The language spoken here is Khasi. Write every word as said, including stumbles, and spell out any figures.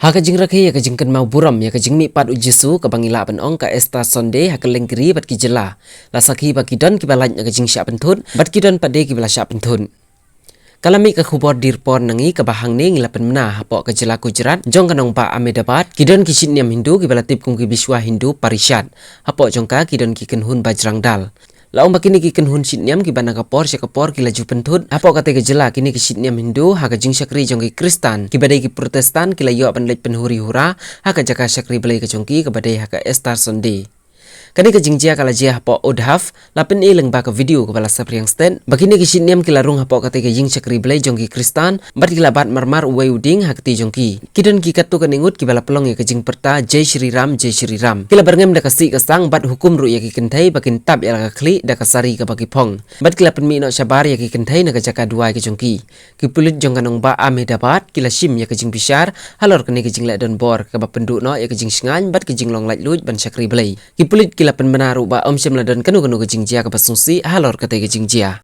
Ha ka jingrakhe ïa ka jingkynmaw burom ïa ka jingmihpat u Jisu kaba ngi lah ban ong ka Easter Sunday ha kylleng ki ri bad ki jylla, la sakhi ba ki don kiba lait na ka jingshah pynthut bad ki don pat de kiba la shah pynthut. Ka la mih ka khubor dih por na ngi kaba hangne ngi la pynbna hapoh ka jylla Gujarat jong ka nongbah Ahmedabad ki don ki shitniam Hindu kiba la tip kum ki Vishwa Hindu Parishad. Hapoh jong ka ki don ki kynhun Bajrang Dal. La ong ba kine ki kynhun shitniam kiba na ka por sha ka por ki la ju pynthut hapoh katei ka jylla, kine ki shitniam Hindu ha ka jingshakri jong ki Khristan kiba dei ki Protestant ki la ïoh ban leit pynhuri hura ha ka jaka shakri Blei ka jong ki kaba dei ha ka Easter Sunday. Kane ka jingjia ka la jia hapoh Udhav, la pyni lyngba ka video kaba la saphriang stet ba kine ki shitniam ki la rung hapoh katei ka ïing shakri Blei jong ki Khristan bad ki la bat marmar uwei u dieng ha kti jong ki. Ki don ki katto katne ngut kiba la pynlong ïa ka jingpyrta Jai Shri Ram, Jai Shri Ram. Ki la byrngem da ka sih ka sang bad hukum ruh ïa ki kynthei ba kin tap ïa la ka khlieh da ka sari kaba ki phong. Bad ki la pynmih noh shabar ïa ki kynthei na ka jaka duwai ka jong ki. Ki pulit jong ka nongbah Ahmedabad ki la shim ïa ka jingbishar halor kane ka jingleh donbor kaba pynduh noh ïa ka jingshngaiñ bad ka jinglong laitluid ban shakri Blei. Ki pulit ki la pynbna ruh ba ym shym la don kano kano ka jingjia kaba sngewsih halor katei ka jingjia.